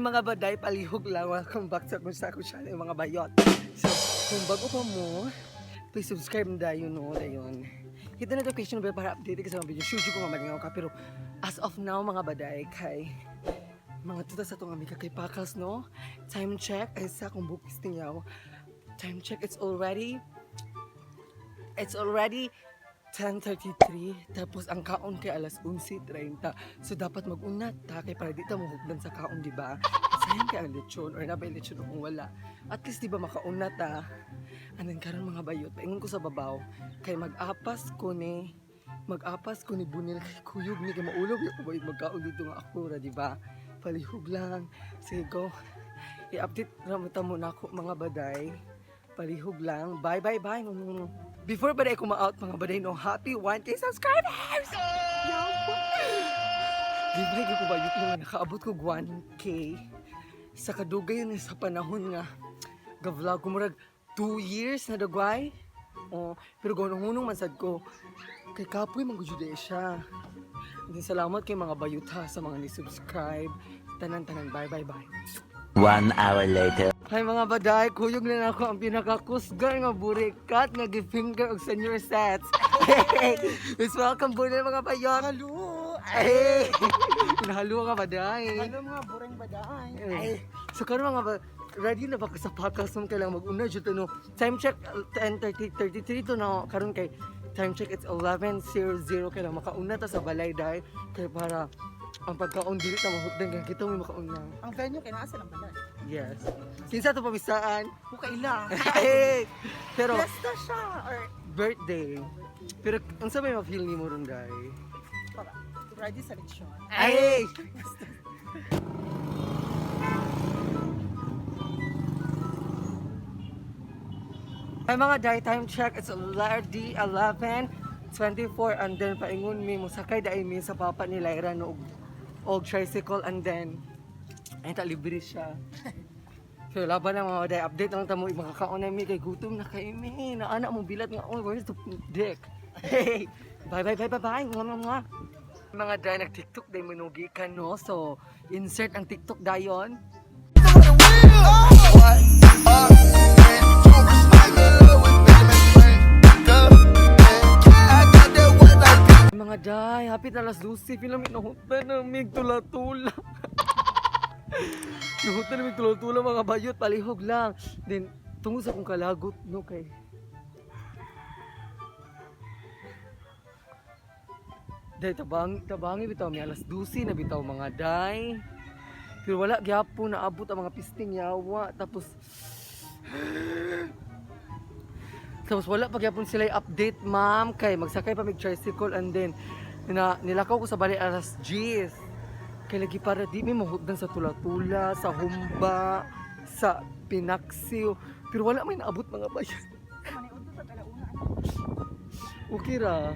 Mga baday, palihog lang. Welcome back sa akong channel, mga bayot. So, kung bago pa mo, please subscribe na dayon, no, dayon. Hit the notification bell para update ka sa mga video. Sure ko mamalingaw ka. Pero as of now, mga baday, kay mga tuta sa itong amika kay Pakas, no? Time check, ay sa akong bukis tingaw. Time check, it's already 10:33, tapos ang kaon kay alas 11:30. So dapat mag-unat ta kay para di ta mohugdan sa kaon, di ba? Sayang kay ang lechon or nabay lechon o kung wala. At least di ba makaunat ta. And then karon, mga bayot, paingon ko sa babaw kay mag-apas ko ni Bunil kay kuyog ni kay maulog yung bayot magkaon dito nga ako ra, di ba? Palihog lang. Sige go. I-update ra mo ta mo nako, mga baday. Palihog lang. Bye, bye, bye. Before ba ko ma-out, mga baday, no, happy 1K subscribers! Di ba, di ko ba yun nga nakaabot ko 1K sa kadugay ni sa panahon nga ga-vlog ko, murag 2 years na dagway. Oh, pero gawin man sad ko kay kapoy man gud jud eh siya. And then, salamat kay mga bayuta sa mga ni-subscribe. Tanan-tanan, bye bye bye. One hour later. Hi mga baday, kuyog na ako ang pinakakusgan nga burikat nga gifinger og senior sets. Please welcome po na mga bayot. Halo! Ay! Nahalo ka baday. Halo mga bureng baday. Ay. So karon mga ba, ready na ba ka sa podcast mo kailangan mag-una jud to, no? Time check 10:30 33 to na karon kay time check it's 11:00, kailangan makauna ta sa balay dai kay para ang pagkaon dili ta mahutdan kay kita may makauna. Ang venue kay naa sa lang balay. Yes. Kinsa to pabisaan? Bukaila. Ay! Pero Fiesta siya or birthday. Pero unsa may ma-feel nimo ron, day? Para ready sa leksyon. Ay! Ay mga day, time check, it's already 11:24 and then paingon mi mosakay dai mi sa papa ni Lyra no og tricycle and then ay ta libre siya. So laban na mga day, update lang ta mo makakaon na mi kay gutom na kay mi. Naana mo bilat nga, oh, where's the dick? Hey, bye bye bye bye bye. Mwah, mwah, mwah. Mga day, nag TikTok day manugi ka, no. So insert ang TikTok dayon. Mga day, happy na alas 12, film nahutan na mig tula-tula. Nahutan na mig tula-tula, mga bayot, palihog lang. Then tungo sa akong kalagot no kay day, tabang tabangi bitaw mi alas 12 na bitaw, mga day. Pero wala gyapon naabot ang mga pisting yawa, tapos tapos wala pa gyapon sila update, ma'am, kay magsakay pa mig tricycle and then na nilakaw ko sa balay alas 10. Kay lagi para di mi mahutdan sa tula-tula, sa humba, sa pinaksiw. Pero wala may naabot, mga bayan. Maniudto sa alauna. Okay ra.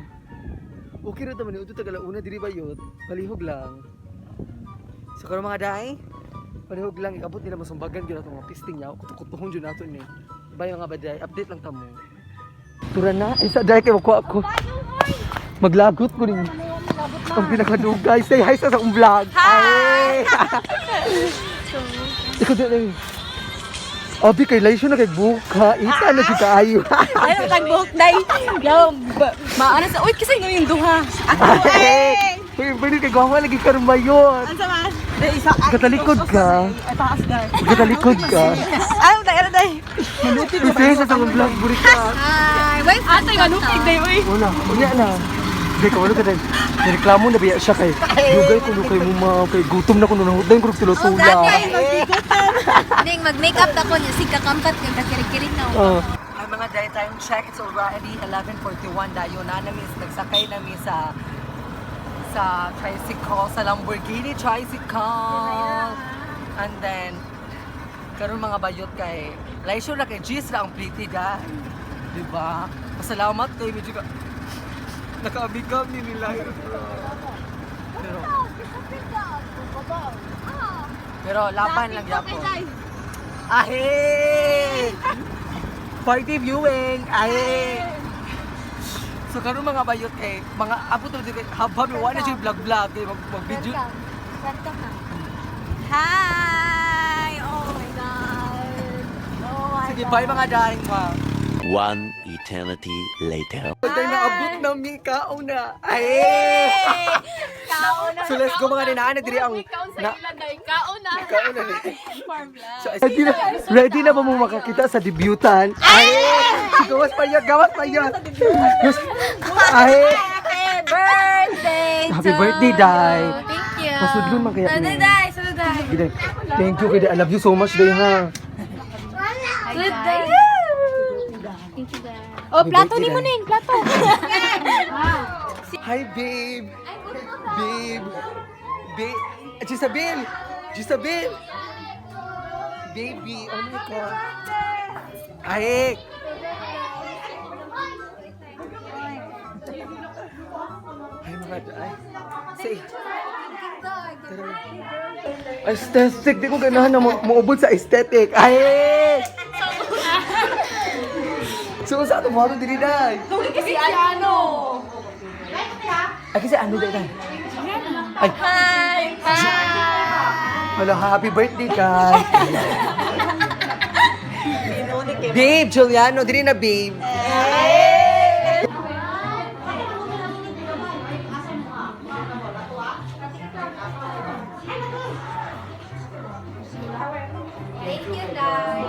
Okay ra ta maniudto tag alauna diri bayot. Palihog lang. So karon mga day, palihog lang ikabot nila masumbagan gyud ato mga pisting yaw. Kutukutuhon jud nato ni. Bye mga baday, update lang ta mo. Tura na, isa day kay makuha ko. Maglagot ko rin. Ang pinakadugay. Say hi sa akong vlog. Hi! Ikaw din. Abi kay Laisyo na kay buka. Isa na si kaayo. Ay, ang buhok day. Yaw, maano sa uy kasi ngayon duha. Ako ay. Uy, pwede kay gwapo lagi karon mayon. Ano man? Day isa. Katalikod ka. Ay taas day. Katalikod ka. Ay, day, ano day. Say hi sa akong vlog, burika. Hi, wait. Atay manupig day uy. Wala, unya na. Hindi ka, wala ka din. Nireklamo na biya siya kay dugay ko kay mo ma kay gutom na ko nung nahutdan ko tula-tula. Ning mag-makeup ako niya sig kakampat kay kakirikirik na. Oh. Ay mga day, time check, it's already 11:41 dayo na nami nagsakay nami sa tricycle, sa Lamborghini tricycle. And then karon mga bayot kay Laisyo na kay Gis ra ang pretty guy. Di ba? Pasalamat kay medyo ka nakaabigam ni nila. Pero laban lang gyapon. Ahe! Party viewing! Ahe! So karon mga bayot kay mga abot na dito habang wala na siya vlog vlog kay mag video. Welcome. Welcome na. Hi! Sige, bye mga daing ma. One eternity later. Patay na abot na mi kaon na. Ay! So let's go mga ninaan na diri ang Kaon sa na, ilan dahil kaon na. kaon na ni. Farm lang. So, ready na ba mo makakita sa debutan? Ay! Gawas pa yan, gawas pa yan. Ay! Happy birthday Happy to birthday, Day. you. Thank you. Pasudlon man kaya Sunod, ni. Day. Sunod, Day. G'day. Thank you, kaya I love you so much, day ha. Sunod, Day. Thank you, Day. Oh, plato Happy ni mo, birthday, Day. Ning. Plato. Hi, babe. Babe. Babe. Gisabel. Gisabel. Baby. Oh my God. Ay. Ay, mga ay. Say. Aesthetic. Di ko ganahan na maubod sa aesthetic. Ay! So, sa ato mo dili day. Kasi ano? Ay, kasi ano day day? Ay, Hi. Hi. Hello, happy birthday, guys! Babe, Juliano, dili na, babe. Thank you, Day.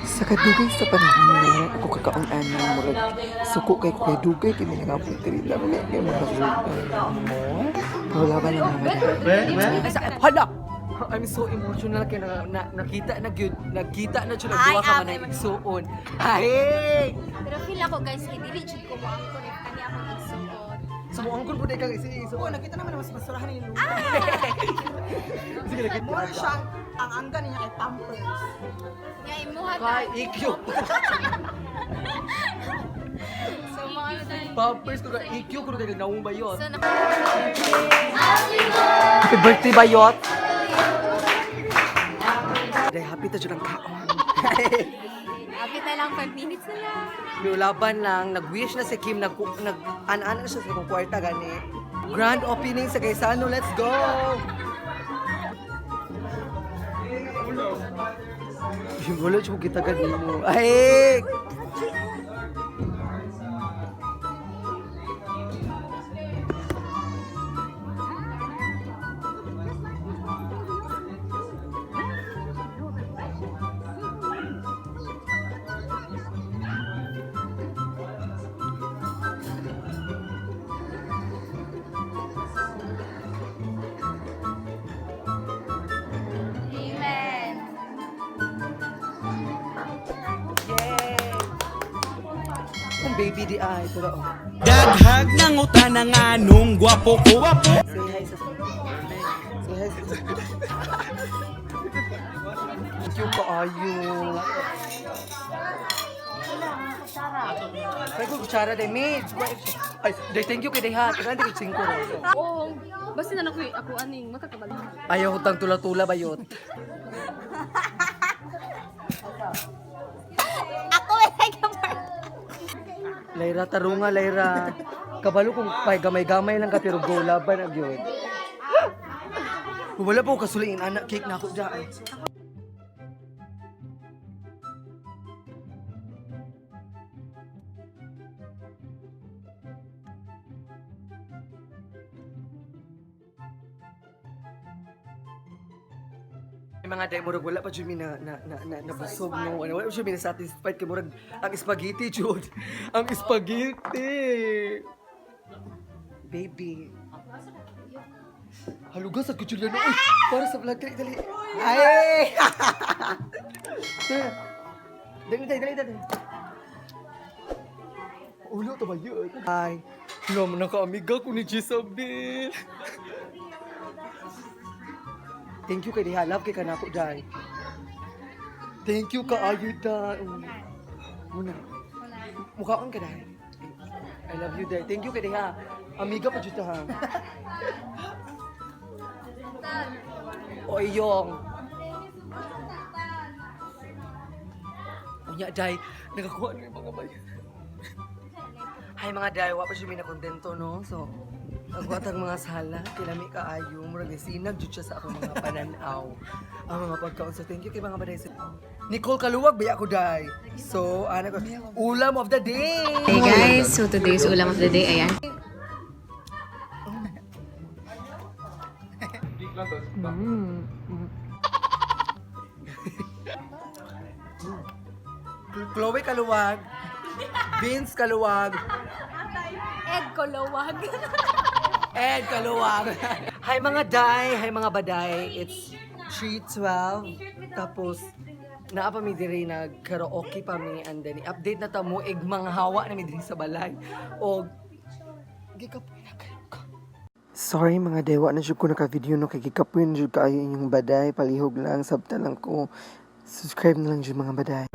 Sa kadugay sa panahon nga ako kakaon-an ng murag suko kay ko kay dugay kini nga po diri lang ni kay mga mo. Pero laban lang naman. Hala. I'm so emotional kay na nakita na gyud nagkita na jud ang duha ka man ang igsuon. Ay! Pero feel ako, guys, kay dili jud ko mo ang connect kani akong igsuon. Sumuangkon po na kang isi Oo, igsuon. nakita naman na mas basurahan yung lupa. Sige, nakita. More siya, ang angga niya kay Pampers. Nga imuha Kay EQ. So mga ano tayo. Pampers ko ka EQ ko kay naung bayot. So na Happy birthday bayot. Day happy ta jud ang kaon. Happy na lang 5 minutes na lang. Pero laban lang, nag-wish na si Kim, nag, nag an-an na siya sa kong kwarta gani. Grand opening sa Gaisano, let's go! Yung wala siya kita gani mo. Ay! Amen. Yay! Ang baby di ay, pero oh. Daghag ng utana nga nung gwapo ko. Say hi sa... Say hi sa... Thank you kaayo. Ay, ko kutsara day, mate. Ay, day, thank you kay day ha. Kaya hindi ko singko ro. Oo. Basta na ako ako aning makakabalo. Ayaw ko tang tula-tula bayot. Ako wala ka part. Layra, tarunga, Layra. Kabalo kung pay gamay-gamay lang ka pero go laban ag yun. Wala po kasuliin anak cake na ako dyan. May mga day murag wala pa jud mi na na na na nabusog no. Ano, wala pa jud mi na satisfied kay murag ang spaghetti jud. Ang spaghetti. Baby. Haluga sa kutsura no. Uy, para sa vlog dali dali. Ay! Dali dali dali dali. Ulo to ba yun? Ay, lo mo nakaamiga ko ni Jisabel. Thank you kay Diha. Love kay kanako dai. Thank you kaayo dai. Muna. Mukhaon ka dai. I love you dai. Thank you kay Diha. Amiga pa jud ta ha. O iyong. Unya dai, nakakuha na yung mga bay. Hi mga dai, wa pa siya may nakontento no. So, Agwatag mga sala, kilami kaayo, murag sinag jud siya sa akong mga pananaw. Ang mga pagkaon. So thank you kay mga baday. Nicole Kaluwag, baya ko day. So, ano ko, ulam of the day! Hey guys, so today's ulam of the day, ayan. Chloe Kaluwag, Vince Kaluwag, Ed Kolowag. Ed Kaluwag. Hi mga day, hi mga baday. It's 3:12. Tapos naa pa mi diri nag karaoke pa mi and then i-update na ta mo ig mga hawa na mi diri sa balay. Og gikapoy na kayo ko. Sorry mga day, wa na jud ko naka-video no kay gikapoy na jud kaayo inyong baday. Palihog lang, sabta lang ko. Subscribe na lang jud mga baday.